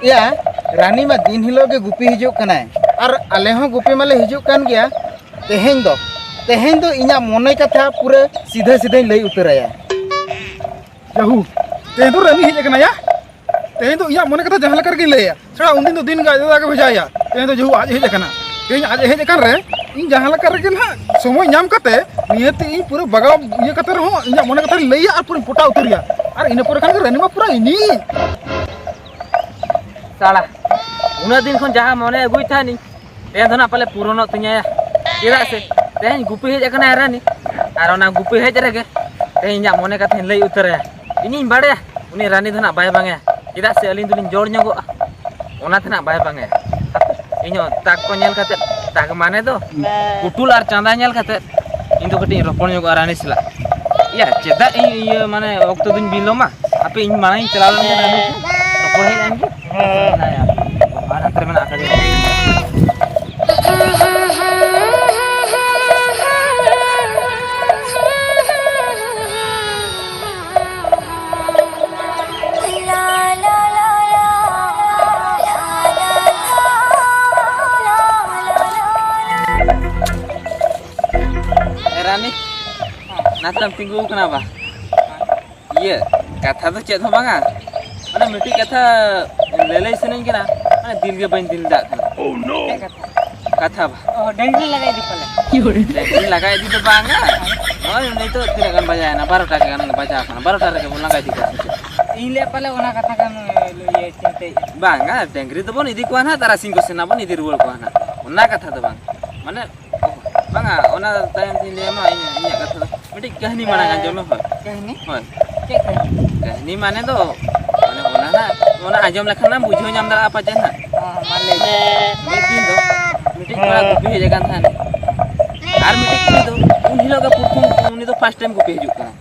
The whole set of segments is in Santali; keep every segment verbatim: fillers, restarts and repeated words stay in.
ᱭᱟ, ᱨᱟᱱᱤ ᱢᱟ ᱫᱤᱱ ᱦᱤᱞᱳᱜ ᱜᱮ ᱜᱩᱯᱤ ᱦᱤᱡᱩᱜ ᱠᱟᱱᱟᱭ, ᱟᱨ ᱟᱞᱮ ᱦᱚᱸ ᱜᱩᱯᱤ ᱢᱟᱞᱮ ᱦᱤᱡᱩᱜ ᱠᱟᱱ ᱜᱮᱭᱟ᱾ ᱛᱮᱦᱮᱧ ᱫᱚ, ᱛᱮᱦᱮᱧ ᱫᱚ ᱤᱧᱟᱹᱜ ᱢᱚᱱᱮ ᱠᱟᱛᱷᱟ ᱯᱩᱨᱟᱹ ᱥᱤᱫᱷᱟᱹ ᱥᱤᱫᱷᱟᱹᱧ ᱞᱟᱹᱭ ᱩᱛᱟᱹᱨᱟᱭᱟ᱾ ᱡᱟᱦᱩ, ᱛᱮᱦᱮᱧ ᱫᱚ ᱨᱟᱱᱤ ᱦᱮᱡ ᱟᱠᱟᱱᱟ ᱭᱟ᱾ ᱛᱮᱦᱮᱧ ᱫᱚ ᱤᱧᱟᱹᱜ ᱢᱚᱱᱮ ᱠᱟᱛᱷᱟ ᱡᱟᱦᱟᱸ ᱞᱮᱠᱟ ᱨᱮᱜᱮᱧ ᱞᱟᱹᱭᱟ᱾ ᱪᱷᱟᱲᱟ ᱩᱱᱫᱤᱱ ᱫᱚ ᱫᱤᱱ ᱜᱮ ᱟᱡ ᱫᱟᱫᱟ ᱜᱮ ᱵᱷᱮᱡᱟᱭᱟ᱾ ᱛᱮᱦᱮᱧ ᱫᱚ ᱡᱟᱦᱩ ᱟᱡ ᱦᱮᱡ ᱟᱠᱟᱱᱟ᱾ ᱛᱮᱦᱮᱧ ᱟᱡ ᱦᱮᱡ ᱟᱠᱟᱱ ᱨᱮ ᱤᱧ ᱡᱟᱦᱟᱸ ᱞᱮᱠᱟ ᱨᱮᱜᱮ ᱱᱟᱦᱟᱜ ᱥᱚᱢᱚᱭ ᱧᱟᱢ ᱠᱟᱛᱮ ᱱᱤᱭᱟᱹᱛᱮ ᱤᱧ ᱯᱩᱨᱟᱹ ᱵᱟᱜᱟᱣ ᱤᱭᱟᱹ ᱠᱟᱛᱮ ᱨᱮᱦᱚᱸ ᱤᱧᱟᱹᱜ ᱢᱚᱱᱮ ᱠᱟᱛᱷᱟᱧ ᱞᱟᱹᱭᱟ ᱟᱨ ᱯᱩᱨᱟᱹᱧ ᱯᱚᱴᱟᱣ ᱩᱛᱟᱹᱨᱮᱭᱟ᱾ ᱟᱨ ᱤᱱᱟᱹ ᱯᱚᱨᱮ ᱠᱷᱟᱱ ᱜᱮ ᱨᱟᱹᱱᱤ ᱢᱟ ᱯᱩᱨᱟᱹ ᱤᱧᱤᱡ᱾ ᱥᱟᱲᱟ, ᱩᱱᱟᱹᱜ ᱫᱤᱱ ᱠᱷᱚᱱ ᱡᱟᱦᱟᱸ ᱢᱚᱱᱮ ᱟᱹᱜᱩᱭ ᱛᱟᱦᱮᱱᱤᱧ, ᱛᱮᱦᱮᱧ ᱫᱚ ᱱᱟᱜ ᱯᱟᱞᱮ ᱯᱩᱨᱚᱱᱚᱜ ᱛᱤᱧᱟᱹ᱾ ᱪᱮᱫᱟᱜ ᱥᱮ ᱛᱮᱦᱮᱧ ᱜᱩᱯᱤ ᱦᱮᱡ ᱟᱠᱟᱱᱟᱭ ᱨᱟᱱᱤ, ᱟᱨ ᱚᱱᱟ ᱜᱩᱯᱤ ᱦᱮᱡ ᱨᱮᱜᱮ ᱛᱮᱦᱮᱧ ᱤᱧᱟᱹᱜ ᱢᱚᱱᱮ ᱠᱟᱛᱷᱟᱧ ᱞᱟᱹᱭ ᱩᱛᱟᱹᱨᱟᱭᱟ᱾ ᱤᱧᱤᱧ ᱵᱟᱲᱟᱭᱟ ᱩᱱᱤ ᱨᱟᱱᱤ ᱫᱚ ᱱᱟᱜ ᱵᱟᱭ ᱵᱟᱝᱟᱭᱟ, ᱪᱮᱫᱟᱜ ᱥᱮ ᱟᱹᱞᱤᱧ ᱫᱚᱞᱤᱧ ᱡᱚᱲ ᱧᱚᱜᱚᱜᱼᱟ᱾ ᱚᱱᱟ ᱛᱮ ᱱᱟᱜ ᱵᱟᱭ ᱵᱟᱝᱟᱭᱟ᱾ ᱤᱧᱦᱚᱸ ᱛᱟᱠ ᱠᱚ ᱧᱮᱞ ᱠᱟᱛᱮ, ᱛᱟᱠ ᱢᱟᱱᱮ ᱫᱚ ᱯᱩᱴᱩᱞ ᱟᱨ ᱪᱟᱸᱫᱟ ᱧᱮᱞ ᱠᱟᱛᱮ ᱤᱧ ᱫᱚ ᱠᱟᱹᱴᱤᱡ ᱤᱧ ᱨᱚᱯᱚᱲ ᱧᱚᱜᱚᱜᱼᱟ ᱨᱟᱱᱤ ᱥᱟᱞᱟᱜ᱾ ᱭᱟ, ᱪᱮᱫᱟᱜ ᱤᱧ ᱤᱭᱟᱹ ᱢᱟᱱᱮ ᱚᱠᱛᱚ ᱫᱩᱧ ᱵᱤᱞᱚᱢᱟ? ᱦᱟᱯᱮ, ᱤᱧ ᱢᱟᱲᱟᱝ ᱤᱧ ᱪᱟᱞᱟᱣ ᱞᱮᱱ ᱜᱮ ᱨᱟᱱᱤ ᱴᱷᱮᱱ, ᱨᱚᱯᱚᱲ ᱦᱮᱡ ᱞᱮᱱ ᱜᱮ᱾ ᱦᱮᱸ᱾ ᱵᱟᱨ ᱦᱟᱛ ᱨᱮ ᱢᱮᱱᱟᱜ ᱟᱠᱟᱫᱮᱭᱟ᱾ ᱮ ᱨᱟᱱᱤ, ᱱᱟᱛᱮᱢ ᱛᱤᱸᱜᱩ ᱟᱠᱟᱱᱟ ᱵᱟ? ᱤᱭᱟᱹ, ᱠᱟᱛᱷᱟ ᱫᱚ ᱪᱮᱫ ᱦᱚᱸ ᱵᱟᱝᱟ, ᱢᱟᱱᱮ ᱢᱤᱫᱴᱤᱡ ᱠᱟᱛᱷᱟ ᱞᱟᱹᱞᱟᱹᱭ ᱥᱟᱱᱟᱧ ᱠᱟᱱᱟ, ᱢᱟᱱᱮ ᱫᱤᱞ ᱜᱮ ᱵᱟᱹᱧ ᱫᱤᱞ ᱫᱟᱜ ᱠᱟᱱᱟ᱾ ᱪᱮᱫ ᱠᱟᱛᱷᱟ? ᱠᱟᱛᱷᱟ ᱵᱟ᱾ ᱚ, ᱰᱟᱹᱝᱨᱤ ᱞᱟᱜᱟ ᱤᱫᱤ ᱯᱟᱞᱮ᱾ ᱰᱟᱹᱝᱨᱤ ᱞᱟᱜᱟ ᱤᱫᱤ ᱫᱚ ᱵᱟᱝᱟ, ᱱᱚᱜᱼᱚᱭ ᱱᱤᱛᱚᱜ ᱛᱤᱱᱟᱹᱜ ᱜᱟᱱ ᱵᱟᱡᱟᱣᱮᱱᱟ? ᱵᱟᱨᱚ ᱴᱟ ᱜᱟᱱ ᱵᱟᱡᱟᱣ ᱠᱟᱱᱟ, ᱵᱟᱨᱚ ᱴᱟ ᱨᱮᱜᱮ ᱵᱚᱱ ᱞᱟᱜᱟ ᱤᱫᱤ ᱠᱚᱣᱟ ᱥᱮ ᱪᱮᱫ? ᱤᱧ ᱞᱟᱹᱭᱟ ᱯᱟᱞᱮ ᱚᱱᱟ ᱠᱟᱛᱷᱟ ᱠᱟᱱ, ᱤᱭᱟᱹ, ᱪᱤᱱᱛᱟᱹᱭᱮᱫᱼᱟ᱾ ᱵᱟᱝᱟ, ᱰᱟᱹᱝᱨᱤ ᱫᱚᱵᱚᱱ ᱤᱫᱤ ᱠᱚᱣᱟ ᱱᱟᱦᱟᱜ, ᱛᱟᱨᱟᱥᱤᱧ ᱠᱚ ᱥᱮᱱ ᱱᱟᱜ ᱵᱚᱱ ᱤᱫᱤ ᱨᱩᱣᱟᱹᱲ ᱠᱚᱣᱟ ᱱᱟᱦᱟᱜ, ᱚᱱᱟ ᱠᱟᱛᱷᱟ ᱫᱚ ᱵᱟᱝ᱾ ᱢᱟᱱᱮ, ᱵᱟᱝᱟ, ᱚᱱᱟ ᱛᱟᱭᱚᱢ ᱛᱤᱧ ᱞᱟᱹᱭ ᱟᱢᱟ ᱤᱧ, ᱤᱧᱟᱹᱜ ᱠᱟᱛᱷᱟ ᱫᱚ᱾ ᱢᱤᱫᱴᱤᱡ ᱠᱟᱹᱦᱱᱤ ᱢᱟᱲᱟᱝ ᱟᱸᱡᱚᱢ ᱢᱮ, ᱦᱳᱭ᱾ ᱠᱟᱹᱦᱱᱤ? ᱦᱳᱭ᱾ ᱪᱮᱫ ᱠᱟᱹᱦᱱᱤ? ᱠᱟᱹᱦᱱᱤ ᱢᱟᱱᱮ ᱫᱚ, ᱢᱟᱱᱮ ᱚᱱᱟ ᱱᱟᱜ, ᱚᱱᱟ ᱟᱸᱡᱚᱢ ᱞᱮᱠᱷᱟᱱ ᱮᱢ ᱵᱩᱡᱷᱟᱹᱣ ᱧᱟᱢ ᱫᱟᱲᱮᱭᱟᱜᱼᱟ ᱯᱟᱪᱮ ᱱᱟᱜ᱾ ᱦᱚᱸ, ᱢᱟ ᱞᱟᱹᱭ ᱢᱮ᱾ ᱢᱤᱫ ᱫᱤᱱ ᱫᱚ ᱢᱤᱫᱴᱤᱡ ᱠᱚᱲᱟ ᱜᱩᱯᱤ ᱦᱮᱡ ᱟᱠᱟᱱ ᱛᱟᱦᱮᱱᱟ᱾ ᱟᱨ ᱢᱤᱫᱴᱤᱡ ᱠᱩᱲᱤ ᱫᱚ ᱩᱱ ᱦᱤᱞᱳᱜ ᱜᱮ ᱯᱨᱚᱛᱷᱚᱢ, ᱩᱱᱤ ᱫᱚ ᱯᱷᱟᱥᱴ ᱴᱟᱭᱤᱢ ᱜᱩᱯᱤ ᱦᱤᱡᱩᱜ ᱠᱟᱱᱟ᱾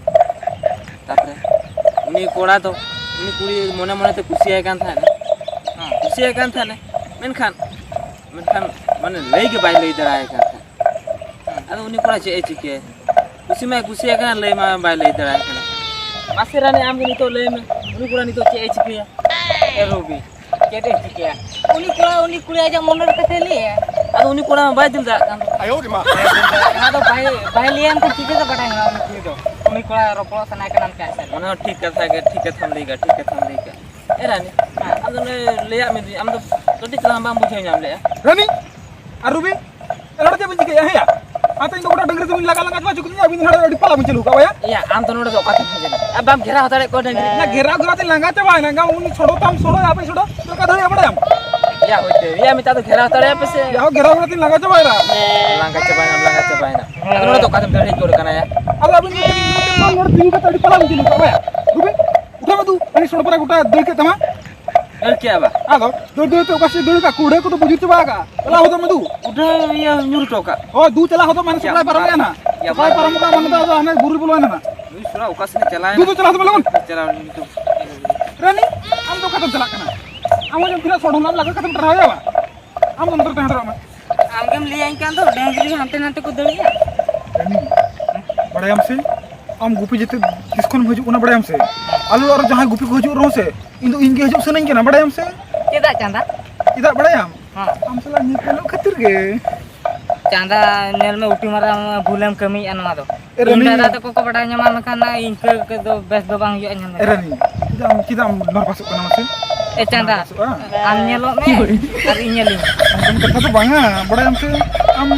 ᱛᱟᱯᱚᱨᱮ ᱩᱱᱤ ᱠᱚᱲᱟ ᱫᱚ ᱩᱱᱤ ᱠᱩᱲᱤ ᱢᱚᱱᱮ ᱢᱚᱱᱮ ᱛᱮ ᱠᱩᱥᱤᱭᱟᱭ ᱠᱟᱱ ᱛᱟᱦᱮᱱᱟ᱾ ᱦᱚᱸ᱾ ᱠᱩᱥᱤᱭᱟᱭ ᱠᱟᱱ ᱛᱟᱦᱮᱱᱟ, ᱢᱮᱱᱠᱷᱟᱱ, ᱢᱮᱱᱠᱷᱟᱱ ᱢᱟᱱᱮ ᱞᱟᱹᱭ ᱜᱮ ᱵᱟᱭ ᱞᱟᱹᱭ ᱫᱟᱲᱮᱭᱟᱭ ᱠᱟᱱ ᱛᱟᱦᱮᱸᱫ᱾ ᱟᱫᱚ ᱩᱱᱤ ᱠᱚᱲᱟ ᱪᱮᱫ ᱮ ᱪᱤᱠᱟᱹᱭᱟ? ᱠᱩᱥᱤ ᱢᱟᱭ ᱠᱩᱥᱤᱭᱟᱭ ᱠᱟᱱᱟ, ᱞᱟᱹᱭ ᱢᱟ ᱵᱟᱭ ᱞᱟᱹᱭ ᱫᱟᱲᱮᱭᱟᱭ ᱠᱟᱱᱟ᱾ ᱢᱟᱥᱮ ᱨᱟᱱᱤ, ᱟᱢ ᱜᱮ ᱱᱤᱛᱚᱜ ᱞᱟᱹᱭ ᱢᱮ, ᱩᱱᱤ ᱠᱚᱲᱟ ᱱᱤᱛᱚᱜ ᱪᱮᱫ ᱮ ᱪᱤᱠᱟᱹᱭᱟ? ᱮ ᱨᱚᱵᱤ, ᱪᱮᱫ ᱮ ᱪᱤᱠᱟᱹᱭᱟ? ᱩᱱᱤ ᱠᱚᱲᱟ, ᱩᱱᱤ ᱠᱩᱲᱤ ᱟᱡᱟᱜ ᱢᱚᱱᱮᱨ ᱠᱟᱛᱷᱟᱭ ᱞᱟᱹᱭᱟ᱾ ᱟᱫᱚ ᱩᱱᱤ ᱠᱚᱲᱟ ᱢᱟ ᱵᱟᱭ ᱫᱩᱞ ᱫᱟᱲᱮᱭᱟᱜ ᱠᱟᱱ ᱫᱚ᱾ ᱟᱭᱳ ᱨᱮ ᱢᱟ᱾ ᱚᱱᱟ ᱫᱚ ᱵᱟᱭ, ᱵᱟᱭ ᱞᱟᱹᱭᱟᱢ ᱠᱷᱟᱱ ᱪᱤᱠᱟᱹᱛᱮ ᱵᱟᱰᱟᱭ ᱧᱟᱢᱟ ᱩᱱᱤ ᱠᱩᱲᱤ ᱫᱚ? ᱩᱱᱤ ᱠᱚᱲᱟ ᱨᱚᱯᱚᱲᱚᱜ ᱥᱟᱱᱟᱭᱮ ᱠᱟᱱᱟ ᱢᱮᱱᱛᱮ ᱟᱡ ᱥᱟᱞᱟᱜ᱾ ᱚᱱᱟ ᱦᱚᱸ ᱴᱷᱤᱠ ᱠᱟᱛᱷᱟ ᱜᱮ, ᱴᱷᱤᱠ ᱠᱟᱛᱷᱟᱢ ᱞᱟᱹᱭ ᱠᱟᱜᱼᱟ, ᱴᱷᱤᱠ ᱠᱟᱛᱷᱟᱢ ᱞᱟᱹᱭ ᱠᱟᱜᱼᱟ᱾ ᱮ ᱨᱟᱱᱤ, ᱦᱮᱸ᱾ ᱟᱢ ᱫᱚ ᱚᱱᱮ ᱞᱟᱹᱭᱟᱜ ᱢᱮ ᱫᱩᱧ, ᱟᱢ ᱫᱚ ᱠᱟᱹᱴᱤᱡ ᱪᱟᱞᱟᱝ ᱵᱟᱢ ᱵᱩᱡᱷᱟᱹᱣ ᱧᱟᱢ ᱞᱮᱜᱼᱟ᱾ ᱨᱟᱱᱤ ᱟᱨ ᱨᱩᱵᱤ, ᱱᱚᱰᱮ ᱪᱮᱫ ᱵᱤᱱ ᱪᱤᱠᱟᱹᱭᱟ? ᱦᱮᱸᱭᱟ, ᱟᱹᱵᱤᱱ ᱫᱚ ᱜᱚᱴᱟ ᱰᱟᱹᱝᱨᱤ ᱫᱚᱵᱤᱱ ᱞᱟᱜᱟ ᱞᱟᱜᱟ ᱪᱟᱵᱟ ᱦᱚᱪᱚ ᱠᱤᱫᱤᱧᱟ, ᱟᱹᱵᱤᱱ ᱫᱚ ᱱᱚᱰᱮ ᱟᱹᱰᱤ ᱯᱟᱞᱟ ᱵᱤᱱ ᱪᱟᱹᱞᱩ ᱠᱟᱜᱼᱟ, ᱵᱟᱭᱟ? ᱮᱭᱟ, ᱟᱢ ᱫᱚ ᱱᱚᱰᱮ ᱫᱚ ᱚᱠᱟ ᱛᱮᱢ ᱦᱮᱡ ᱮᱱᱟ? ᱟᱨ ᱵᱟᱢ ᱜᱷᱮᱨᱟᱣ ᱦᱟᱛᱟᱲᱮᱫ ᱠᱚᱣᱟ ᱰᱟᱹᱝᱨᱤ? ᱱᱟ ᱜᱷᱮᱨᱟᱣ ᱜᱷᱮᱨᱟᱣ ᱛᱮ ᱞᱟᱸᱜᱟ ᱪᱟᱵᱟᱭᱮᱱᱟ, ᱮᱱᱠᱷᱟᱱ ᱩᱱᱤ ᱥᱚᱰᱚ ᱛᱟᱢ ᱥᱚᱰᱚ, ᱟᱯᱮ ᱥᱚᱰᱚ, ᱪᱮᱫ ᱞᱮᱠᱟ ᱫᱟᱲᱮᱭᱟᱜᱼᱟ ᱵᱟᱲᱟᱭᱟᱢ? ᱮᱭᱟ, ᱦᱳᱭ ᱛᱮ, ᱮᱭᱟ, ᱢᱮᱛᱟᱜ ᱫᱚ ᱜᱷᱮᱨᱟᱣ ᱦᱟᱛᱟᱲᱮᱭᱟ ᱯᱮ ᱥᱮ᱾ ᱮᱭᱟ, ᱦᱚᱸ ᱜᱷᱮᱨᱟᱣ ᱜᱷᱮᱨᱟᱣ ᱛᱮᱧ ᱞᱟᱸᱜᱟ ᱪᱟᱵᱟᱭᱮᱱᱟ᱾ ᱞᱟᱸᱜᱟ ᱪᱟᱵᱟᱭᱮᱱᱟ, ᱞᱟᱸᱜᱟ ᱪᱟᱵᱟᱭᱮᱱᱟ᱾ ᱟᱫᱚ ᱱᱚᱰᱮ ᱫᱚ ᱚᱠᱟ ᱛᱮᱢ ᱫᱟᱹᱲ ᱦᱮᱡ ᱜᱚᱫ ᱠᱟᱱᱟ ᱭᱟ? ᱟᱫᱚ ᱟᱹᱵᱤᱱ ᱫᱚ ᱱᱚᱰᱮ ᱛᱤᱸᱜᱩ ᱠᱟᱛᱮ ᱟᱹᱰᱤ ᱯᱟᱞᱟ ᱵᱤᱱ ᱪᱟᱹᱞᱩ ᱠᱟᱜᱼᱟ, ᱵᱟᱭᱟ? ᱨᱩᱵᱤ, ᱩᱴᱷᱟᱹᱣ ᱢᱮ ᱫᱩ, ᱩᱱᱤ ᱥᱚᱰᱚ ᱯᱟᱨᱟ ᱜᱚᱴᱟ ᱫᱟᱹᱲ ᱠᱮᱫ ᱛᱟᱢᱟ᱾ ᱫᱟᱹᱲ ᱠᱮᱜᱼᱟ ᱵᱟ? ᱟᱫᱚ ᱫᱟᱹᱲ ᱫᱟᱹᱲ ᱛᱮ ᱚᱠᱟ ᱥᱮᱫ ᱫᱟᱹᱲ ᱠᱟᱜ, ᱠᱩᱲᱟᱹ ᱠᱚᱫᱚ ᱵᱩᱡᱩᱨ ᱪᱟᱵᱟ ᱠᱟᱜᱼᱟ᱾ ᱪᱟᱞᱟᱣ ᱦᱚᱫᱚᱜ ᱢᱮ ᱫᱩ᱾ ᱩᱰᱷᱟᱹᱣ ᱤᱭᱟᱹ ᱧᱩᱨ ᱦᱚᱴᱚ ᱠᱟᱜ᱾ ᱦᱳᱭ, ᱫᱩ ᱪᱟᱞᱟᱣ ᱦᱚᱫᱚᱜ ᱢᱮ, ᱥᱟᱯᱞᱟᱭ ᱯᱟᱨᱚᱢᱮᱜᱼᱟ ᱱᱟᱦᱟᱜ᱾ ᱭᱟ, ᱥᱟᱯᱞᱟᱭ ᱯᱟᱨᱚᱢ ᱠᱟᱜ ᱢᱟᱱᱮ ᱫᱚ ᱟᱫᱚ ᱦᱟᱱᱮ ᱵᱩᱨᱩ ᱵᱚᱞᱚᱭᱮᱱᱟ ᱱᱟᱦᱟᱜ᱾ ᱱᱩᱭ ᱥᱚᱲᱟ ᱚᱠᱟ ᱥᱮᱫ ᱮ ᱪᱟᱞᱟᱣ ᱫᱩ, ᱮᱱᱟ? ᱫᱩ ᱪᱟᱞᱟᱣ ᱦᱚᱫᱚᱜ ᱢᱮ ᱞᱚᱜᱚᱱ᱾ ᱪᱟᱞᱟᱣ ᱮᱱᱟ ᱱᱤᱛᱚᱜ᱾ ᱨᱟᱱᱤ, ᱟᱢ ᱫᱚ ᱚᱠᱟ ᱛᱮᱢ ᱪᱟᱞᱟᱜ ᱠᱟᱱᱟ? ᱟᱢ ᱦᱚᱸ ᱡᱚᱢ ᱛᱤᱱᱟᱹᱜ ᱥᱚᱰᱚ ᱱᱟᱢ ᱞᱟᱜᱟ ᱠᱟᱛᱮᱢ ᱴᱟᱨᱦᱟᱣ ᱮᱭᱟ ᱵᱟ? ᱟᱢ ᱫᱚ ᱱᱚᱛᱮ ᱨᱮ ᱛᱟᱦᱮᱸ ᱦᱟᱛᱟᱲᱚᱜ ᱢᱮ᱾ ᱟᱢᱜᱮᱢ ᱞᱟᱹᱭᱟᱹᱧ ᱠᱟᱱ ᱫᱚ, ᱰᱟᱹᱝᱨᱤ ᱦᱟᱱᱛᱮ ᱱᱟᱛᱮ ᱠᱚ ᱫᱟᱹᱲᱮᱜᱼᱟ᱾ ᱨᱟᱱᱤ, ᱵᱟᱲᱟᱭᱟᱢ ᱥᱮ, ᱟᱢ ᱜᱩᱯᱤ ᱡᱮᱛᱮ ᱛᱤᱥ ᱠᱷᱚᱱᱮᱢ ᱦᱤᱡᱩᱜ ᱠᱟᱱᱟ ᱵᱟᱲᱟᱭᱟᱢ ᱥᱮ? ᱟᱞᱮ ᱚᱲᱟᱜ ᱨᱮ ᱡᱟᱦᱟᱸᱭ ᱜᱩᱯᱤ ᱠᱚ ᱦᱤᱡᱩᱜ ᱨᱮᱦᱚᱸ ᱥᱮ, ᱤᱧ ᱫᱚ ᱤᱧ ᱜᱮ ᱦᱤᱡᱩᱜ ᱥᱟᱱᱟᱧ ᱠᱟᱱᱟ, ᱵᱟᱲᱟᱭᱟᱢ ᱥᱮ? ᱪᱮᱫᱟᱜ ᱪᱟᱸᱫᱟ? ᱪᱮᱫᱟᱜ ᱵᱟᱲᱟᱭᱟᱢ? ᱦᱮᱸ᱾ ᱟᱢ ᱥᱟᱞᱟᱜ ᱧᱮᱯᱮᱞᱚᱜ ᱠᱷᱟᱹᱛᱤᱨ ᱜᱮ᱾ ᱪᱟᱸᱫᱟ, ᱧᱮᱞ ᱢᱮ, ᱩᱴᱤ ᱢᱟᱨᱟᱝ ᱵᱷᱩᱞᱮᱢ ᱠᱟᱹᱢᱤᱭᱮᱫᱼᱟ ᱱᱚᱣᱟ ᱫᱚ᱾ ᱮ ᱤᱧ ᱨᱟᱱᱤ᱾ ᱫᱟᱫᱟ ᱛᱟᱠᱚ ᱠᱚ ᱵᱟᱰᱟᱭ ᱧᱟᱢᱟ, ᱢᱮᱱᱠᱷᱟᱱ ᱤᱱᱠᱟᱹ ᱫᱚ ᱵᱮᱥ ᱫᱚ ᱵᱟᱝ ᱦᱩᱭᱩᱜᱼᱟ, ᱧᱮᱞ ᱢᱮ᱾ ᱮ ᱨᱟᱱᱤ, ᱪᱮᱫᱟᱜ ᱮᱢ, ᱪᱮᱫᱟᱜ ᱮᱢ ᱱᱟᱨᱵᱷᱟᱥᱚᱜ ᱠᱟᱱᱟ ᱢᱟᱥᱮ? ᱮ ᱪᱟᱸᱫᱟ, ᱱᱟᱨᱵᱷᱟᱥᱚᱜᱼᱟ? ᱟᱢ ᱧᱮᱞᱚᱜ ᱢᱮ ᱟᱨ ᱤᱧ ᱧᱮᱞᱤᱧ᱾ ᱚᱱᱠᱟᱱ ᱠᱟᱛᱷᱟ ᱫᱚ ᱵᱟᱝᱟ, ᱵᱟᱲᱟᱭᱟᱢ ᱥᱮ, ᱟᱢ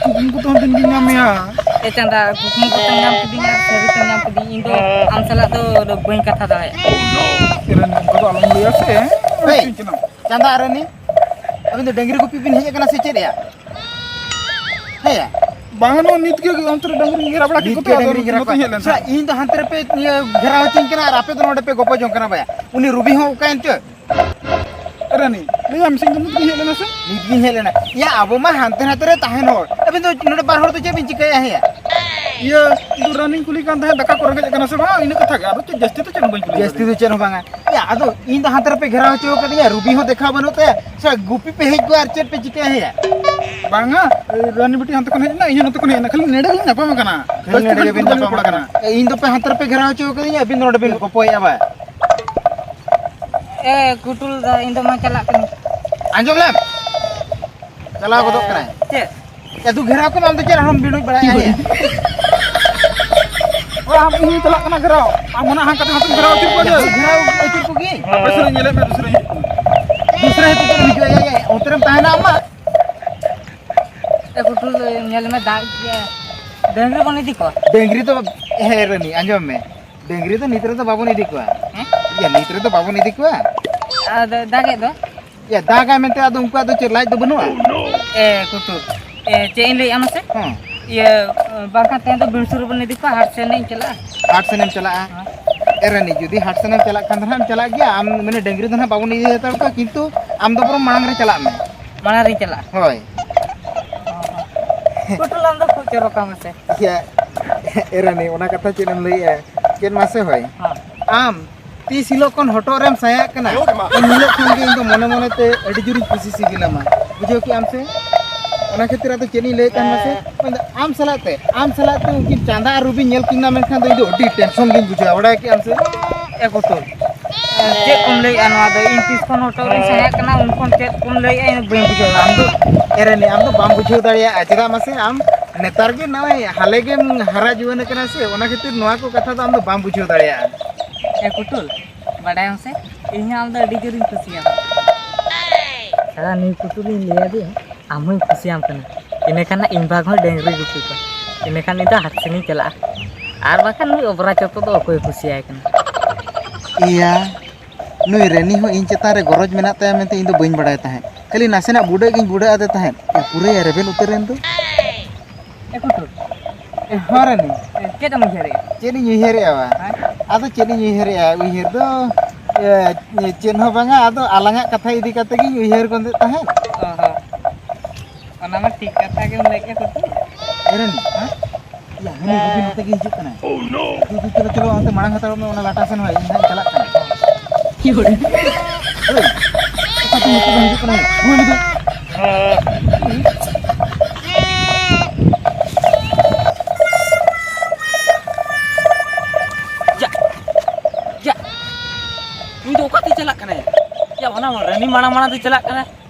ᱠᱩᱠᱢᱩ ᱠᱚᱛᱮ ᱦᱚᱸ ᱫᱤᱱ ᱜᱤᱧ ᱧᱟᱢ ᱢᱮᱭᱟ᱾ ᱮ ᱪᱟᱸᱫᱟ, ᱠᱩᱠᱢᱩ ᱠᱚᱛᱮ ᱧᱟᱢ ᱠᱤᱫᱤᱧᱟ ᱟᱨ ᱥᱟᱹᱨᱤ ᱛᱮ ᱧᱟᱢ ᱠᱤᱫᱤᱧ, ᱤᱧ ᱫᱚ ᱟᱢ ᱥᱟᱞᱟᱜ ᱫᱚ ᱵᱟᱹᱧ ᱠᱟᱛᱷᱟ ᱫᱟᱲᱮᱭᱟᱜᱼᱟ᱾ ᱮ ᱨᱟᱱᱤ, ᱚᱱᱠᱟ ᱫᱚ ᱟᱞᱚᱢ ᱞᱟᱹᱭᱟ ᱥᱮ, ᱦᱮᱸ? ᱦᱮᱸ? ᱪᱮᱫ ᱪᱚᱝ? ᱪᱟᱸᱫᱟ ᱟᱨ ᱨᱟᱱᱤ, ᱟᱹᱵᱤᱱ ᱫᱚ ᱰᱟᱹᱝᱨᱤ ᱜᱩᱯᱤ ᱵᱤᱱ ᱦᱮᱡ ᱟᱠᱟᱱᱟ ᱥᱮ ᱪᱮᱫ ᱭᱟ? ᱦᱮᱸ ᱭᱟ? ᱵᱟᱝᱟ, ᱱᱚᱣᱟ ᱱᱤᱛ ᱜᱮ ᱚᱱᱛᱮ ᱨᱮ ᱰᱟᱹᱝᱨᱤ ᱜᱷᱮᱨᱟ ᱵᱟᱲᱟ ᱠᱮᱫ ᱱᱤᱛ ᱠᱚᱛᱮ ᱜᱮ ᱟᱫᱚ ᱰᱟᱹᱝᱨᱤ ᱜᱷᱮᱨᱟ ᱱᱚᱛᱮᱧ ᱠᱚ᱾ ᱦᱮᱡ ᱞᱮᱱ ᱥᱮ ᱛᱟᱦᱮᱸᱫ᱾ ᱤᱧ ᱫᱚ ᱦᱟᱱᱛᱮ ᱨᱮᱯᱮ, ᱤᱭᱟᱹ, ᱜᱷᱮᱨᱟᱣ ᱦᱚᱪᱚᱧ ᱠᱟᱱᱟ ᱟᱨ ᱟᱯᱮ ᱫᱚ ᱱᱚᱰᱮ ᱯᱮ ᱜᱚᱯᱚᱡᱚᱝ ᱠᱟᱱᱟ ᱵᱟᱭᱟ᱾ ᱩᱱᱤ ᱨᱩᱵᱤ ᱦᱚᱸ ᱚᱠᱟᱭᱮᱱ ᱪᱚ? ᱮ ᱨᱟᱱᱤ, ᱞᱟᱹᱭᱟᱢ ᱥᱮ ᱤᱧ ᱫᱚ ᱱᱤᱛ ᱜᱤᱧ ᱦᱮᱡ ᱞᱮᱱᱟ ᱥᱮ? ᱱᱤᱛ ᱜᱤᱧ ᱦᱮᱡ ᱞᱮᱱᱟ᱾ ᱭᱟ, ᱟᱵᱚ ᱢᱟ ᱦᱟᱱᱛᱮ ᱱᱟᱛᱮ ᱨᱮ ᱛᱟᱦᱮᱱ ᱦᱚᱲ᱾ ᱟᱹᱵᱤᱱ ᱫᱚ ᱱᱚᱰᱮ ᱵᱟᱨ ᱦᱚᱲ ᱫᱚ ᱪᱮᱫ ᱵᱤᱱ ᱪᱤᱠᱟᱹᱭᱟ ᱦᱮᱸᱭᱟ? ᱤᱭᱟᱹ, ᱤᱧ ᱫᱚ ᱨᱟᱱᱤᱧ ᱠᱩᱞᱤ ᱠᱟᱱ ᱛᱟᱦᱮᱸᱫ, ᱫᱟᱠᱟ ᱠᱚ ᱨᱮᱸᱜᱮᱡ ᱠᱟᱱᱟ ᱥᱮ ᱵᱟᱝ, ᱤᱱᱟᱹ ᱠᱟᱛᱷᱟ ᱜᱮ, ᱟᱫᱚ ᱪᱮᱫ ᱡᱟᱹᱥᱛᱤ ᱫᱚ ᱪᱮᱫ ᱦᱚᱸ ᱵᱟᱹᱧ ᱠᱩᱞᱤ ᱡᱟᱹᱥᱛᱤ ᱠᱟᱫᱮᱭᱟ᱾ ᱫᱚ ᱪᱮᱫ ᱦᱚᱸ ᱵᱟᱝᱟ᱾ ᱭᱟ, ᱟᱫᱚ ᱤᱧ ᱫᱚ ᱦᱟᱱᱛᱮ ᱨᱮᱯᱮ ᱜᱷᱮᱨᱟᱣ ᱦᱚᱪᱚ ᱠᱟᱫᱤᱧᱟ, ᱨᱩᱵᱤ ᱦᱚᱸ ᱫᱮᱠᱷᱟᱣ ᱵᱟᱹᱱᱩᱜ ᱛᱟᱭᱟ᱾ ᱥᱮ ᱜᱩᱯᱤ ᱯᱮ ᱦᱮᱡ ᱠᱚᱜᱼᱟ ᱟᱨ ᱪᱮᱫ ᱯᱮ ᱪᱤᱠᱟᱹᱭᱟ ᱦᱮᱸᱭᱟ? ᱵᱟᱝᱟ, ᱨᱟᱱᱤ ᱵᱤᱴᱤ ᱦᱟᱱᱛᱮ ᱠᱷᱚᱱ ᱦᱮᱡ ᱮᱱᱟ, ᱤᱧ ᱦᱚᱸ ᱱᱚᱛᱮ ᱠᱷᱚᱱ ᱦᱮᱡ ᱮᱱᱟ, ᱠᱷᱟᱹᱞᱤ ᱱᱮᱰᱮ ᱜᱮᱞᱤᱧ ᱧᱟᱯᱟᱢ ᱟᱠᱟᱱᱟ᱾ ᱠᱷᱟᱹᱞᱤ ᱱᱮᱰᱮ ᱜᱮᱵᱤᱱ ᱧᱟᱯᱟᱢ ᱟᱠᱟᱱᱟ᱾ ᱤᱧ ᱫᱚ ᱯᱮ ᱦᱟᱱᱛᱮ ᱨᱮᱯᱮ ᱜᱷᱮᱨᱟᱣ ᱦᱚᱪᱚ ᱠᱟᱫᱤᱧᱟ, ᱟᱹᱵᱤᱱ ᱫᱚ ᱱᱚᱰᱮ ᱵᱤᱱ ᱜᱚᱯᱚᱭᱮᱫᱼᱟ ᱵᱟ? ᱮ ᱠᱩᱴᱩᱞ ᱫᱟ, ᱤᱧ ᱫᱚ ᱢᱟ ᱪᱟᱞᱟᱜ ᱠᱟᱹᱱᱟᱹᱧ᱾ ᱟᱸᱡᱚᱢ ᱞᱮᱢ? ᱪᱟᱞᱟᱣ ᱜᱚᱫᱚᱜ ᱠᱟᱱᱟᱭ᱾ ᱪᱮᱫ? ᱮ, ᱫᱩ ᱜᱷᱮᱨᱟᱣ ᱠᱚᱢ, ᱟᱢ ᱫᱚ ᱪᱮᱫ ᱟᱨᱦᱚᱸᱢ ᱵᱤᱱᱩᱡ ᱵᱟᱲᱟᱭᱟ? ᱚ, ᱟᱢ, ᱤᱧ ᱪᱟᱞᱟᱜ ᱠᱟᱱᱟ ᱜᱷᱮᱨᱟᱣ᱾ ᱟᱢ ᱚᱱᱟ ᱦᱟᱱᱠᱟ ᱛᱮ ᱦᱟᱱᱛᱮᱢ ᱜᱷᱮᱨᱟᱣ ᱟᱹᱪᱩᱨ ᱠᱚᱣᱟ ᱡᱮ᱾ ᱫᱩ ᱜᱷᱮᱨᱟᱣ ᱟᱹᱪᱩᱨ ᱠᱚᱜᱮ᱾ ᱫᱩᱥᱨᱟ ᱦᱤᱡᱩᱜ ᱠᱟᱱᱟ, ᱦᱤᱡᱩᱜ ᱟᱭ, ᱟᱭ, ᱟᱭ, ᱚᱱᱛᱮ ᱨᱮᱢ ᱛᱟᱦᱮᱱᱟ ᱟᱢ ᱢᱟ᱾ ᱮ ᱠᱩᱴᱩᱞ, ᱧᱮᱞ ᱢᱮ, ᱫᱟᱜ ᱜᱮ᱾ ᱰᱟᱹᱝᱨᱤ ᱵᱚᱱ ᱤᱫᱤ ᱠᱚᱣᱟ᱾ ᱰᱟᱹᱝᱨᱤ ᱫᱚ, ᱦᱮᱸ ᱨᱟᱹᱱᱤ, ᱟᱸᱡᱚᱢ ᱢᱮ, ᱰᱟᱹᱝᱨᱤ ᱫᱚ ᱱᱤᱛ ᱨᱮᱫᱚ ᱵᱟᱵᱚᱱ ᱤᱫᱤ ᱠᱚᱣᱟ᱾ ᱦᱮᱸ? ᱤᱭᱟᱹ, ᱱᱤᱛ ᱨᱮᱫᱚ ᱵᱟᱵᱚᱱ ᱤᱫᱤ ᱠᱚᱣᱟ᱾ ᱟᱨ ᱫᱟ-, ᱫᱟᱜᱮᱫ ᱫᱚ? ᱤᱭᱟᱹ, ᱫᱟᱜᱟᱭ ᱢᱮᱱᱛᱮ ᱟᱫᱚ ᱩᱱᱠᱩᱣᱟᱜ ᱫᱚ ᱪᱮᱫ ᱞᱟᱡ ᱫᱚ ᱵᱟᱹᱱᱩᱜᱼᱟ? ᱮ ᱠᱩᱴᱩᱞ, ᱮ, ᱪᱮᱫ ᱤᱧ ᱞᱟᱹᱭᱮᱫᱼᱟ ᱢᱟᱥᱮ? ᱦᱮᱸ᱾ ᱤᱭᱟᱹ, ᱵᱟᱝᱠᱷᱟᱱ ᱛᱮᱦᱮᱧ ᱫᱚ ᱵᱤᱱᱥᱩᱨ ᱨᱮᱵᱚᱱ ᱤᱫᱤ ᱠᱚᱣᱟ, ᱦᱟᱴ ᱥᱮᱱ ᱤᱧ ᱪᱟᱞᱟᱜᱼᱟ᱾ ᱦᱟᱴ ᱥᱮᱱᱮᱢ ᱪᱟᱞᱟᱜᱼᱟ? ᱦᱮᱸ᱾ ᱮ ᱨᱟᱹᱱᱤ, ᱡᱩᱫᱤ ᱦᱟᱴ ᱥᱮᱱᱮᱢ ᱪᱟᱞᱟᱜ ᱠᱷᱟᱱ ᱫᱚ ᱦᱟᱸᱜ ᱮᱢ ᱪᱟᱞᱟᱜ ᱜᱮᱭᱟ, ᱟᱢ ᱢᱟᱱᱮ ᱰᱟᱹᱝᱨᱤ ᱫᱚ ᱦᱟᱸᱜ ᱵᱟᱵᱚᱱ ᱤᱫᱤ ᱦᱟᱛᱟᱲ ᱠᱚᱣᱟ, ᱠᱤᱱᱛᱩ ᱟᱢ ᱫᱚ ᱵᱚᱨᱚᱝ ᱢᱟᱲᱟᱝ ᱨᱮ ᱪᱟᱞᱟᱜ ᱢᱮ᱾ ᱢᱟᱲᱟᱝ ᱨᱤᱧ ᱪᱟᱞᱟᱜᱼᱟ᱾ ᱦᱳᱭ᱾ ᱠᱩᱴᱩᱞ, ᱟᱢ ᱫᱚ ᱠᱷᱩᱵ ᱪᱚᱨᱚᱠᱟ ᱢᱟᱥᱮ᱾ ᱤᱭᱟᱹ, ᱮ ᱨᱟᱹᱱᱤ, ᱚᱱᱟ ᱠᱟᱛᱷᱟ ᱪᱮᱫ ᱮᱢ ᱞᱟᱹᱭᱮᱜᱼᱟ? ᱪᱮᱫ ᱢᱟᱥᱮ ᱦᱳᱭ? ᱦᱮᱸ᱾ ᱟᱢ ᱛᱤᱥ ᱦᱤᱞᱳᱜ ᱠᱷᱚᱱ ᱦᱚᱴᱚᱜ ᱨᱮᱢ ᱥᱟᱭᱟᱜ ᱠᱟᱱᱟ, ᱩᱱ ᱦᱤᱞᱳᱜ ᱠᱷᱚᱱ ᱜᱮ ᱤᱧ ᱫᱚ ᱢᱚᱱᱮ ᱢᱚᱱᱮ ᱛᱮ ᱟᱹᱰᱤ ᱡᱳᱨᱤᱧ ᱠᱩᱥᱤ ᱥᱤᱵᱤᱞᱟᱢᱟ᱾ ᱵᱩᱡᱷᱟᱹᱣ ᱠᱮᱜ ᱟᱢ ᱥᱮ? ᱚᱱᱟ ᱠᱷᱟᱹᱛᱤᱨ ᱟᱫᱚ ᱪᱮᱫ ᱤᱧ ᱞᱟᱹᱭᱮᱫ ᱛᱟᱦᱮᱱ ᱢᱟᱥᱮ? ᱢᱮᱱᱫᱟ, ᱟᱢ ᱥᱟᱞᱟᱜ ᱛᱮ, ᱟᱢ ᱥᱟᱞᱟᱜ ᱛᱮ ᱩᱱᱠᱤᱱ ᱪᱟᱸᱫᱟ ᱟᱨ ᱨᱩᱵᱤ ᱧᱮᱞ ᱠᱤᱱᱟ ᱢᱮᱱᱠᱷᱟᱱ ᱫᱚ ᱤᱧ ᱫᱚ ᱟᱹᱰᱤ ᱴᱮᱱᱥᱚᱱ ᱜᱤᱧ ᱵᱩᱡᱷᱟᱹᱣᱟ, ᱵᱟᱲᱟᱭ ᱠᱮᱜ ᱟᱢ ᱥᱮ? ᱮ ᱠᱩᱴᱩᱞ, ᱮ, ᱪᱮᱫ ᱠᱚᱢ ᱞᱟᱹᱭᱮᱜᱼᱟ ᱱᱚᱣᱟ ᱫᱚ? ᱤᱧ ᱛᱤᱥ ᱠᱷᱚᱱ ᱦᱚᱴᱚᱜ ᱨᱤᱧ ᱥᱟᱭᱟᱜ ᱠᱟᱱᱟ, ᱩᱱ ᱠᱷᱚᱱ ᱪᱮᱫ ᱠᱚᱢ ᱞᱟᱹᱭᱮᱜᱼᱟ, ᱤᱧ ᱫᱚ ᱵᱟᱹᱧ ᱵᱩᱡᱷᱟᱹᱣ ᱫᱟ᱾ ᱟᱢ ᱫᱚ, ᱮ ᱨᱟᱹᱱᱤ, ᱟᱢ ᱫᱚ ᱵᱟᱢ ᱵᱩᱡᱷᱟᱹᱣ ᱫᱟᱲᱮᱭᱟᱜᱼᱟ᱾ ᱪᱮᱫᱟᱜ ᱢᱟᱥᱮ? ᱟᱢ ᱱᱮᱛᱟᱨ ᱜᱮ ᱱᱚᱜᱼᱚᱭ ᱦᱟᱞᱮ ᱜᱮᱢ ᱦᱟᱨᱟ ᱡᱩᱣᱟᱹᱱ ᱠᱟᱱᱟ ᱥᱮ, ᱚᱱᱟ ᱠᱷᱟᱹᱛᱤᱨ ᱱᱚᱣᱟ ᱠᱚ ᱠᱟᱛᱷᱟ ᱫᱚ ᱟᱢ ᱫᱚ ᱵᱟᱢ ᱵᱩᱡᱷᱟᱹᱣ ᱫᱟᱲᱮᱭᱟᱜᱼᱟ᱾ ᱮ ᱠᱩᱴᱩᱞ, ᱵᱟᱰᱟᱭᱟᱢ ᱥᱮ, ᱤᱧ ᱦᱚᱸ ᱟᱢ ᱫᱚ ᱟᱹᱰᱤ ᱡᱳᱨᱤᱧ ᱠᱩᱥᱤᱭᱟᱢᱟ᱾ ᱥᱟᱞᱟ ᱱᱩᱭ ᱠᱩᱴᱩᱞᱤᱧ ᱞᱟᱹᱭ ᱟᱫᱮᱭᱟ, ᱟᱢ ᱦᱚᱸᱧ ᱠᱩᱥᱤᱭᱟᱢ ᱠᱟᱱᱟ᱾ ᱤᱱᱟᱹ ᱠᱷᱟᱱ ᱤᱧ ᱵᱷᱟᱜᱽ ᱦᱚᱸ ᱰᱟᱹᱝᱨᱤ ᱜᱩᱯᱤ ᱠᱚ᱾ ᱤᱱᱟᱹ ᱠᱷᱟᱱ ᱤᱧ ᱫᱚ ᱦᱟᱴ ᱥᱮᱱᱤᱧ ᱪᱟᱞᱟᱜᱼᱟ᱾ ᱟᱨ ᱵᱟᱠᱷᱟᱱ ᱱᱩᱭ ᱚᱵᱨᱟ ᱪᱚᱛᱚ ᱫᱚ ᱚᱠᱚᱭ ᱠᱩᱥᱤᱭᱟᱭ ᱠᱟᱱᱟ? ᱤᱭᱟ, ᱱᱩᱭ ᱨᱟᱹᱱᱤ ᱦᱚᱸ ᱤᱧ ᱪᱮᱛᱟᱱ ᱨᱮ ᱜᱚᱨᱚᱡᱽ ᱢᱮᱱᱟᱜ ᱛᱟᱭᱟ ᱢᱮᱱᱛᱮ ᱤᱧ ᱫᱚ ᱵᱟᱹᱧ ᱵᱟᱲᱟᱭ ᱛᱟᱦᱮᱸᱫ᱾ ᱠᱷᱟᱹᱞᱤ ᱱᱟᱥᱮᱱᱟᱜ ᱵᱩᱰᱟᱹᱜ ᱜᱤᱧ ᱵᱩᱰᱟᱹᱜ ᱟᱫᱮ ᱛᱟᱦᱮᱸᱫ᱾ ᱯᱩᱨᱟᱹᱭ ᱨᱮᱵᱮᱱ ᱩᱛᱟᱹᱨᱮᱱ ᱫᱚ᱾ ᱮ ᱠᱩᱴᱩᱞ᱾ ᱮ, ᱦᱚᱸ ᱨᱟᱹᱱᱤ᱾ ᱮ, ᱪᱮᱫ ᱮᱢ ᱩᱭᱦᱟᱹᱨᱮᱜᱼᱟ? ᱪᱮᱫ ᱤᱧ ᱩᱭᱦᱟᱹᱨᱮᱜᱼᱟ ᱵᱟ? ᱦᱮᱸ? ᱟᱫᱚ ᱪᱮᱫ ᱤᱧ ᱩᱭᱦᱟᱹᱨᱮᱜᱼᱟ? ᱩᱭᱦᱟᱹᱨ ᱫᱚ, ᱮ, ᱪᱮᱫ ᱦᱚᱸ ᱵᱟᱝᱟ, ᱟᱫᱚ ᱟᱞᱟᱝᱟᱜ ᱠᱟᱛᱷᱟ ᱤᱫᱤ ᱠᱟᱛᱮ ᱜᱤᱧ ᱩᱭᱦᱟᱹᱨ ᱜᱚᱫᱮᱫ ᱛᱟᱦᱮᱸᱫ᱾ ᱚ ᱦᱚᱸ᱾ ᱚᱱᱟ ᱢᱟ ᱴᱷᱤᱠ ᱠᱟᱛᱷᱟ ᱜᱮᱢ ᱞᱟᱹᱭᱮᱫᱼᱟ ᱠᱩᱴᱩᱞ᱾ ᱮ ᱨᱟᱹᱱᱤ, ᱦᱮᱸ? ᱭᱟ, ᱦᱟᱹᱱᱤ ᱨᱩᱵᱤ ᱱᱚᱛᱮ ᱜᱮ ᱦᱤᱡᱩᱜ ᱠᱟᱱᱟᱭ᱾ ᱫᱩ, ᱫᱩ, ᱪᱚᱞᱚ, ᱪᱚᱞᱚ, ᱚᱱᱛᱮ ᱢᱟᱲᱟᱝ ᱦᱟᱛᱟᱲᱚᱜ ᱢᱮ, ᱚᱱᱟ ᱞᱟᱴᱟ ᱥᱮᱱ ᱦᱚᱭ, ᱤᱧ ᱦᱟᱸᱜ ᱤᱧ ᱪᱟᱞᱟᱜ ᱠᱟᱱᱟ᱾ ᱦᱳᱭ᱾ ᱚᱠᱟ ᱠᱷᱚᱱ ᱱᱤᱛᱚᱜ ᱫᱚ ᱦᱤᱡᱩᱜ ᱠᱟᱱᱟᱭ? ᱦᱳᱭ, ᱱᱤᱛᱚᱜ᱾ ᱭᱟ, ᱭᱟ, ᱩᱱᱤ ᱫᱚ ᱚᱠᱟᱛᱮ ᱪᱟᱞᱟᱜ ᱠᱟᱱᱟᱭ? ᱚᱱᱟ ᱨᱟᱹᱱᱤ ᱢᱟᱲᱟᱝ ᱢᱟᱲᱟᱝ ᱛᱮ ᱪᱟᱞᱟᱜ ᱠᱟᱱᱟ,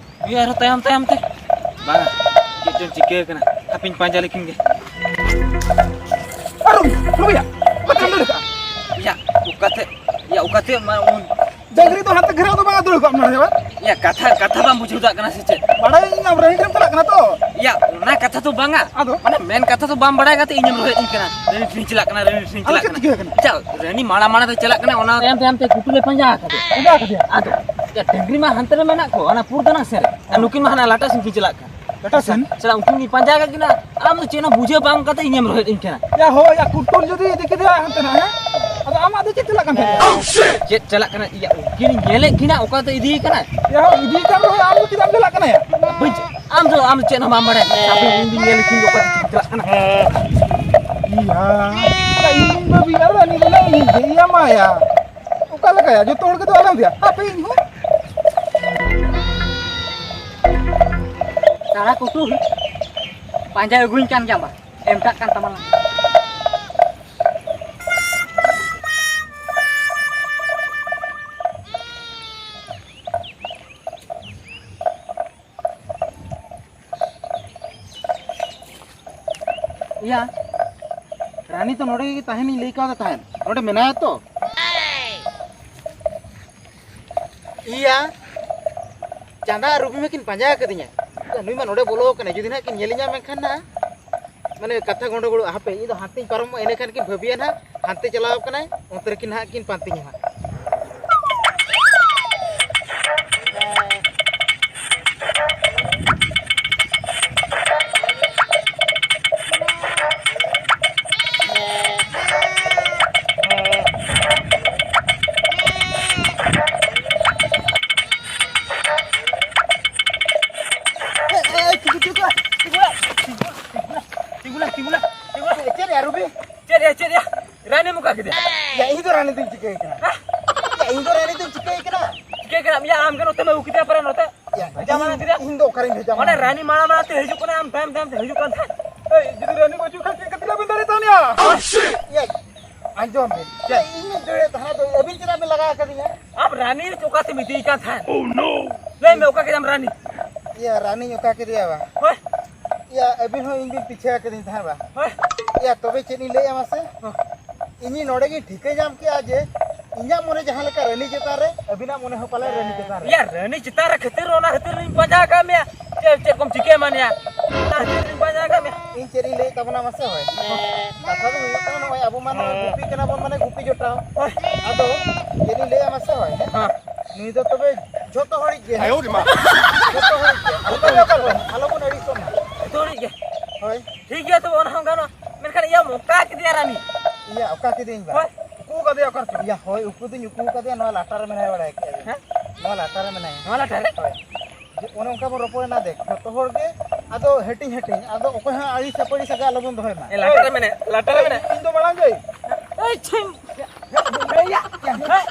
ᱱᱩᱭ ᱟᱨᱦᱚᱸ ᱛᱟᱭᱚᱢ ᱛᱟᱭᱚᱢ ᱛᱮ᱾ ᱵᱟᱝᱟ, ᱪᱮᱫ ᱪᱚᱝ ᱪᱤᱠᱟᱹ ᱠᱟᱱᱟ, ᱦᱟᱯᱮᱧ ᱯᱟᱸᱡᱟ ᱞᱮᱠᱤᱱ ᱜᱮ᱾ ᱟᱨ ᱨᱩᱵᱤᱭᱟ, ᱚᱠᱟᱛᱮᱢ ᱫᱟᱹᱲ ᱠᱟᱜᱼᱟ? ᱭᱟ, ᱚᱠᱟᱛᱮ, ᱭᱟ, ᱚᱠᱟᱛᱮ ᱢᱟ ᱩᱱ ᱰᱟᱹᱝᱨᱤ ᱫᱚ ᱦᱟᱱᱛᱮ ᱜᱷᱮᱨᱟᱣ ᱫᱚ ᱵᱟᱝ ᱫᱩᱲᱩᱵ ᱠᱟᱜ ᱢᱮ ᱵᱟᱝ? ᱭᱟ, ᱠᱟᱛᱷᱟ, ᱠᱟᱛᱷᱟ ᱵᱟᱢ ᱵᱩᱡᱷᱟᱹᱣ ᱫᱟᱲᱮᱭᱟᱜ ᱠᱟᱱᱟ ᱥᱮ ᱪᱮᱫ? ᱵᱟᱲᱟᱭ ᱤᱧ ᱟᱢ ᱨᱟᱹᱱᱤ ᱴᱷᱮᱱ ᱪᱟᱞᱟᱜ ᱠᱟᱱᱟ ᱛᱚ᱾ ᱭᱟ, ᱚᱱᱟ ᱠᱟᱛᱷᱟ ᱫᱚ ᱵᱟᱝᱟ᱾ ᱟᱫᱚ? ᱢᱟᱱᱮ ᱢᱮᱱ ᱠᱟᱛᱷᱟ ᱫᱚ ᱵᱟᱢ ᱵᱟᱲᱟᱭ ᱠᱟᱛᱮ ᱤᱧᱮᱢ ᱨᱚᱦᱮᱫ ᱤᱧ ᱠᱟᱱᱟ᱾ ᱨᱟᱹᱱᱤ ᱴᱷᱮᱱ ᱪᱟᱞᱟᱜ ᱠᱟᱱᱟ, ᱨᱟᱹᱱᱤ ᱴᱷᱮᱱ ᱟᱫᱚ ᱪᱟᱞᱟᱜ ᱪᱮᱫ ᱠᱟᱱᱟ᱾ ᱪᱤᱠᱟᱹ ᱠᱟᱱᱟ? ᱪᱟᱞ, ᱨᱟᱹᱱᱤ ᱢᱟᱲᱟᱝ ᱢᱟᱲᱟᱝ ᱛᱮ ᱪᱟᱞᱟᱜ ᱠᱟᱱᱟ, ᱚᱱᱟ ᱛᱟᱭᱚᱢ ᱛᱟᱭᱚᱢ ᱛᱮ ᱜᱩᱴᱩ ᱞᱮ ᱯᱟᱸᱡᱟ ᱟᱠᱟᱫᱮᱭᱟ᱾ ᱯᱟᱸᱡᱟ ᱟᱠᱟᱫᱮᱭᱟ? ᱟᱫᱚ, ᱭᱟ, ᱰᱟᱹᱝᱨᱤ ᱢᱟ ᱦᱟᱱᱛᱮ ᱨᱮ ᱢᱮᱱᱟᱜ ᱠᱚ, ᱚᱱᱟ ᱯᱩᱨ ᱫᱟᱱᱟ ᱥᱮᱫ ᱨᱮ᱾ ᱟᱨ ᱱᱩᱠᱤᱱ ᱢᱟ ᱦᱟᱱᱟ ᱞᱟᱴᱟ ᱥᱮᱱ ᱠᱤᱱ ᱪᱟᱞᱟᱜ ᱠᱟᱱᱟ᱾ ᱞᱟᱴᱟ ᱥᱮᱱ? ᱥᱟᱞᱟ ᱩᱱᱠᱤᱱ ᱜᱤᱧ ᱯᱟᱸᱡᱟ ᱟᱠᱟᱫ ᱠᱤᱱᱟ᱾ ᱟᱢ ᱫᱚ ᱪᱮᱫ ᱦᱚᱸ ᱵᱩᱡᱷᱟᱹᱣ ᱵᱟᱝ ᱠᱟᱛᱮ ᱤᱧᱮᱢ ᱨᱚᱦᱮᱫ ᱤᱧ ᱠᱟᱱᱟ᱾ ᱭᱟ ᱦᱳᱭ, ᱭᱟ ᱠᱩᱴᱩᱨ ᱡᱩᱫᱤ ᱤᱫᱤ ᱠᱮᱫᱮᱭᱟ ᱦᱟᱱᱛᱮ ᱱᱟᱜ, ᱦᱮᱸ? ᱟᱫᱚ ᱟᱢᱟᱜ ᱫᱚ ᱪᱮᱫ ᱪᱟᱞᱟᱜ ᱠᱟᱱ ᱛᱟᱦᱮᱸᱫ? ᱪᱮᱫ ᱪᱟᱞᱟᱜ ᱠᱟᱱᱟ? ᱭᱟ, ᱩᱱᱠᱤᱱ ᱧᱮᱞᱮᱫ ᱠᱤᱱᱟ, ᱚᱠᱟ ᱛᱮ ᱤᱫᱤ ᱠᱟᱱᱟ? ᱭᱟ ᱦᱳᱭ, ᱤᱫᱤ ᱠᱟᱱ ᱨᱮᱦᱚᱸ ᱟᱢ ᱫᱚ ᱪᱮᱫᱟᱜ ᱮᱢ ᱪᱟᱞᱟᱜ ᱠᱟᱱᱟ ᱭᱟ? ᱵᱟᱹᱧ ᱪᱟ-, ᱟᱢ ᱫᱚ, ᱟᱢ ᱫᱚ ᱪᱮᱫ ᱦᱚᱸ ᱵᱟᱢ ᱵᱟᱲᱟᱭᱟ᱾ ᱦᱟᱯᱮ, ᱤᱧ ᱫᱩᱧ ᱧᱮᱞ ᱠᱤᱱ ᱜᱮ ᱚᱠᱟ ᱛᱮ ᱪᱟᱞᱟᱜ ᱠᱟᱱᱟ᱾ ᱤᱭᱟ, ᱤᱧ ᱵᱟᱹᱵᱤ ᱟᱨ ᱨᱟᱱᱤ ᱵᱚᱞᱮ ᱤᱧ ᱜᱮ ᱤᱭᱟᱹ ᱢᱟᱭᱟ᱾ ᱚᱠᱟ ᱞᱮᱠᱟᱭᱟ? ᱡᱚᱛᱚ ᱦᱚᱲ ᱜᱮ ᱫᱚ ᱟᱞᱚᱢ ᱤᱫᱤᱭᱟ᱾ ᱦᱟᱯᱮ ᱤᱧ ᱦᱚᱸ᱾ ᱫᱟᱬᱟ ᱠᱩᱴᱩ ᱯᱟᱸᱡᱟ ᱟᱹᱜᱩᱧ ᱠᱟᱱ ᱜᱮᱭᱟ, ᱵᱟ ᱮᱢ ᱠᱟᱜ ᱠᱟᱱ ᱛᱟᱢᱟ ᱞᱟᱝ᱾ ᱤᱭᱟ, ᱨᱟᱱᱤ ᱛᱚ ᱱᱚᱰᱮ ᱜᱮ ᱛᱟᱦᱮᱱᱤᱧ ᱞᱟᱹᱭ ᱠᱟᱣᱫᱮ ᱛᱟᱦᱮᱸᱫ, ᱱᱚᱰᱮ ᱢᱮᱱᱟᱭᱟ ᱛᱚ? ᱤᱭᱟ, ᱪᱟᱸᱫᱟ ᱟᱨ ᱨᱩᱵᱤ ᱢᱟᱠᱤᱱ ᱯᱟᱸᱡᱟ ᱟᱠᱟᱫᱤᱧᱟ᱾ ᱱᱩᱭ ᱢᱟ ᱱᱚᱰᱮ ᱵᱚᱞᱚ ᱟᱠᱟᱱᱟᱭ, ᱡᱩᱫᱤ ᱱᱟᱦᱟᱜ ᱠᱤᱱ ᱧᱮᱞᱤᱧᱟ ᱢᱮᱱᱠᱷᱟᱱ ᱱᱟᱦᱟᱜ ᱢᱟᱱᱮ ᱠᱟᱛᱷᱟ ᱜᱚᱸᱰᱚᱜᱳᱲ, ᱦᱟᱯᱮ ᱤᱧ ᱫᱚ ᱦᱟᱱᱛᱮᱧ ᱯᱟᱨᱚᱢᱚᱜᱼᱟ, ᱤᱱᱟᱹ ᱠᱷᱟᱱ ᱠᱤᱱ ᱵᱷᱟᱹᱵᱤᱭᱟ ᱱᱟᱦᱟᱜ᱾ ᱦᱟᱱᱛᱮ ᱪᱟᱞᱟᱣ ᱠᱟᱱᱟᱭ, ᱚᱱᱛᱮ ᱨᱮᱠᱤᱱ ᱱᱟᱦᱟᱜ ᱠᱤᱱ ᱯᱟᱱᱛᱮᱧᱟ ᱦᱟᱸᱜ᱾ ᱮᱭ, ᱮᱭ, ᱛᱤᱸᱜᱩ, ᱛᱤᱸᱜᱩ, ᱛᱤᱸᱜᱩ, ᱛᱤᱸᱜᱩ, ᱛᱤᱸᱜᱩ, ᱛᱤᱸᱜᱩ, ᱛᱤᱸᱜᱩ᱾ ᱪᱮᱫ ᱭᱟ, ᱨᱩᱵᱤ? ᱪᱮᱫ ᱭᱟ, ᱪᱮᱫ ᱭᱟ? ᱨᱟᱱᱤᱢ ᱚᱠᱟ ᱠᱮᱫᱮᱭᱟ? ᱭᱟ, ᱤᱧ ᱫᱚ ᱨᱟᱱᱤ ᱫᱚᱧ ᱪᱤᱠᱟᱹᱭ ᱠᱟᱱᱟ? ᱦᱮᱸ? ᱭᱟ, ᱤᱧ ᱫᱚ ᱨᱟᱱᱤ ᱫᱚᱧ ᱪᱤᱠᱟᱹᱭ ᱠᱟᱱᱟ? ᱪᱤᱠᱟᱹᱭ ᱠᱟᱱᱟᱢ? ᱭᱟ, ᱟᱢ ᱜᱮ ᱱᱚᱛᱮᱢ ᱟᱹᱜᱩ ᱠᱮᱫᱮᱭᱟ, ᱯᱟᱨᱮ ᱱᱚᱛᱮ᱾ ᱭᱟ, ᱵᱷᱮᱡᱟ ᱢᱟᱨᱟᱝ ᱤᱧ, ᱠᱮᱫᱮᱭᱟ? ᱤᱧ ᱫᱚ ᱚᱠᱟᱨᱤᱧ ᱵᱷᱮᱡᱟ ᱢᱟᱱᱮ ᱢᱟᱨᱟᱝ? ᱨᱟᱱᱤ ᱢᱟᱲᱟᱝ ᱢᱟᱲᱟᱝ ᱛᱮ ᱦᱤᱡᱩᱜ ᱠᱟᱱᱟ, ᱟᱢ ᱛᱟᱭᱚᱢ ᱛᱟᱭᱚᱢ ᱛᱮ ᱦᱤᱡᱩᱜ ᱠᱟᱱ ᱛᱟᱦᱮᱸᱫ᱾ ᱮᱭ, ᱡᱩᱫᱤ ᱨᱟᱱᱤ ᱵᱟᱹᱪᱩᱜ ᱠᱷᱟᱱ, ᱪᱮᱫ ᱠᱷᱟᱹᱛᱤᱨ ᱵᱟᱹᱧ ᱫᱟᱲᱮ ᱛᱟᱦᱮᱱᱟ? ᱭᱟ, ᱟᱸᱡᱚᱢ ᱵᱤᱱ᱾ ᱪᱮᱫ? ᱤᱧ ᱢᱤᱫ ᱫᱟᱹᱲᱮᱫ ᱛᱟᱦᱮᱸᱫ, ᱟᱫᱚ ᱟᱹᱵᱤᱱ ᱪᱮᱫᱟᱜ ᱵᱤᱱ ᱞᱟᱜᱟ ᱟᱠᱟᱫᱤᱧᱟ? ᱟᱢ ᱨᱟᱱᱤ ᱚᱠᱟ ᱛᱮᱢ ᱤᱫᱤᱭᱮ ᱠᱟᱱ ᱛᱟᱦᱮᱸᱫ? ᱞᱟᱹᱭ ᱢᱮ, ᱚᱠᱟ ᱠᱮᱫᱟᱢ ᱨᱟᱱᱤ? ᱤᱭᱟᱹ, ᱨᱟᱱᱤᱧ ᱚᱠᱟ ᱠᱮᱫᱮᱭᱟ ᱵᱟ? ᱦᱳᱭ᱾ ᱤᱭᱟᱹ, ᱟᱹᱵᱤᱱ ᱦᱚᱸ ᱤᱧ ᱵᱤᱱ ᱯᱤᱪᱷᱟᱹ ᱟᱠᱟᱫᱤᱧ ᱛᱟᱦᱮᱸᱫ ᱵᱟ? ᱦᱳᱭ᱾ ᱤᱭᱟᱹ, ᱛᱚᱵᱮ ᱪᱮᱫ ᱤᱧ ᱞᱟᱹᱭᱟ ᱢᱟᱥᱮ? ᱦᱚᱸ᱾ ᱤᱧᱤᱧ ᱱᱚᱰᱮ ᱜᱤᱧ ᱴᱷᱤᱠᱟᱹ ᱧᱟᱢ ᱠᱮᱜᱼᱟ ᱡᱮ ᱤᱧᱟᱹᱜ ᱢᱚᱱᱮ ᱡᱟᱦᱟᱸ ᱞᱮᱠᱟ ᱨᱟᱹᱱᱤ ᱪᱮᱛᱟᱱ ᱨᱮ, ᱟᱹᱵᱤᱱᱟᱜ ᱢᱚᱱᱮ ᱦᱚᱸ ᱯᱟᱞᱮ ᱨᱟᱹᱱᱤ ᱪᱮᱛᱟᱱ ᱨᱮ᱾ ᱭᱟ, ᱨᱟᱹᱱᱤ ᱪᱮᱛᱟᱱ ᱨᱮ ᱠᱷᱟᱹᱛᱤᱨ, ᱚᱱᱟ ᱠᱷᱟᱹᱛᱤᱨ ᱞᱤᱧ ᱯᱟᱸᱡᱟ ᱟᱠᱟᱫ ᱢᱮᱭᱟ᱾ ᱪᱮᱫ, ᱪᱮᱫ ᱠᱚᱢ ᱪᱤᱠᱟᱹ ᱮᱢᱟᱱ ᱭᱟ? ᱚᱱᱟ ᱠᱷᱟᱹᱛᱤᱨ ᱞᱤᱧ ᱯᱟᱸᱡᱟ ᱟᱠᱟᱫ ᱢᱮᱭᱟ᱾ ᱤᱧ ᱪᱮᱫ ᱤᱧ ᱞᱟᱹᱭᱮᱫ ᱛᱟᱵᱚᱱᱟ ᱢᱟᱥᱮ ᱦᱳᱭ᱾ ᱠᱟᱛᱷᱟ ᱫᱚ ᱦᱩᱭᱩᱜ ᱠᱟᱱᱟ, ᱱᱚᱜᱼᱚᱭ ᱟᱵᱚ ᱢᱟ ᱱᱚᱣᱟ ᱦᱮᱸ᱾ ᱜᱩᱯᱤ ᱠᱟᱱᱟ ᱵᱚᱱ, ᱢᱟᱱᱮ ᱜᱩᱯᱤ ᱡᱚᱴᱟᱣ᱾ ᱦᱳᱭ᱾ ᱟᱫᱚ ᱪᱮᱫ ᱤᱧ ᱞᱟᱹᱭᱟ ᱢᱟᱥᱮ ᱦᱳᱭ, ᱦᱮᱸ? ᱦᱮᱸ᱾ ᱱᱩᱭ ᱫᱚ ᱛᱚᱵᱮ ᱡᱷᱚᱛᱚ ᱦᱚᱲᱤᱡ ᱜᱮ, ᱦᱮᱸ? ᱟᱭᱳ ᱨᱮ ᱢᱟ᱾ ᱡᱷᱚᱛᱚ ᱦᱚᱲᱤᱡ ᱜᱮ᱾ ᱟᱞᱚ ᱵᱚᱱ ᱟᱹᱲᱤᱥᱚᱜ ᱢᱟ᱾ ᱡᱷᱚᱛᱚ ᱦᱚᱲᱤᱡ ᱜᱮ᱾ ᱦᱳᱭ᱾ ᱴᱷᱤᱠ ᱜᱮᱭᱟ, ᱛᱚᱵᱮ ᱚᱱᱟ ᱦᱚᱸ ᱜᱟᱱᱚᱜᱼᱟ᱾ ᱢᱮᱱᱠᱷᱟᱱ ᱤᱭᱟᱹ ᱢᱚᱠᱟ ᱠᱮᱫᱮᱭᱟ ᱨᱟᱱᱤ᱾ ᱤᱭᱟᱹ, ᱚᱠᱟ ᱠᱮᱫᱮᱭᱟᱹᱧ ᱵᱟ? ᱦᱳᱭ᱾ ᱩᱠᱩ ᱠᱟᱫᱮᱭᱟ ᱚᱠᱟ ᱨᱮᱪᱚ? ᱤᱭᱟᱹ, ᱦᱳᱭ, ᱩᱠᱩ ᱫᱩᱧ ᱩᱠᱩ ᱠᱟᱫᱮᱭᱟ, ᱱᱚᱣᱟ ᱞᱟᱴᱟ ᱨᱮ ᱢᱮᱱᱟᱭᱟ, ᱵᱟᱲᱟᱭ ᱠᱮᱫᱟ ᱵᱤᱱ? ᱦᱮᱸ? ᱱᱚᱣᱟ ᱞᱟᱴᱟ ᱨᱮ ᱢᱮᱱᱟᱭᱟ᱾ ᱱᱚᱣᱟ ᱞᱟᱴᱟ ᱨᱮ? ᱦᱳᱭ᱾ ᱡᱮ ᱚᱱᱮ ᱚᱱᱠᱟ ᱵᱚᱱ ᱨᱚᱯᱚᱲᱮᱱᱟ, ᱫᱮᱠ, ᱡᱷᱚᱛᱚ ᱦᱚᱲ ᱜᱮ, ᱟᱫᱚ ᱦᱟᱹᱴᱤᱧ ᱦᱟᱹᱴᱤᱧ, ᱟᱫᱚ ᱚᱠᱚᱭ ᱦᱚᱸ ᱟᱹᱲᱤᱥ ᱟᱹᱯᱟᱹᱲᱤ ᱥᱟᱹᱜᱟᱹᱭ ᱟᱞᱚᱵᱚᱱ ᱫᱚᱦᱚᱭ ᱢᱟ᱾ ᱮ, ᱞᱟᱴᱟ ᱨᱮ ᱢᱮᱱᱟᱭᱟ, ᱞᱟᱴᱟ ᱨᱮ ᱢᱮᱱᱟᱭᱟ᱾ ᱤᱧ ᱫᱚ ᱢᱟᱲᱟᱝ ᱜᱮ᱾ ᱮᱭ, ᱪᱷᱤᱝ᱾ ᱮᱭ, ᱭᱟ, ᱭᱟ, ᱦᱮᱸ᱾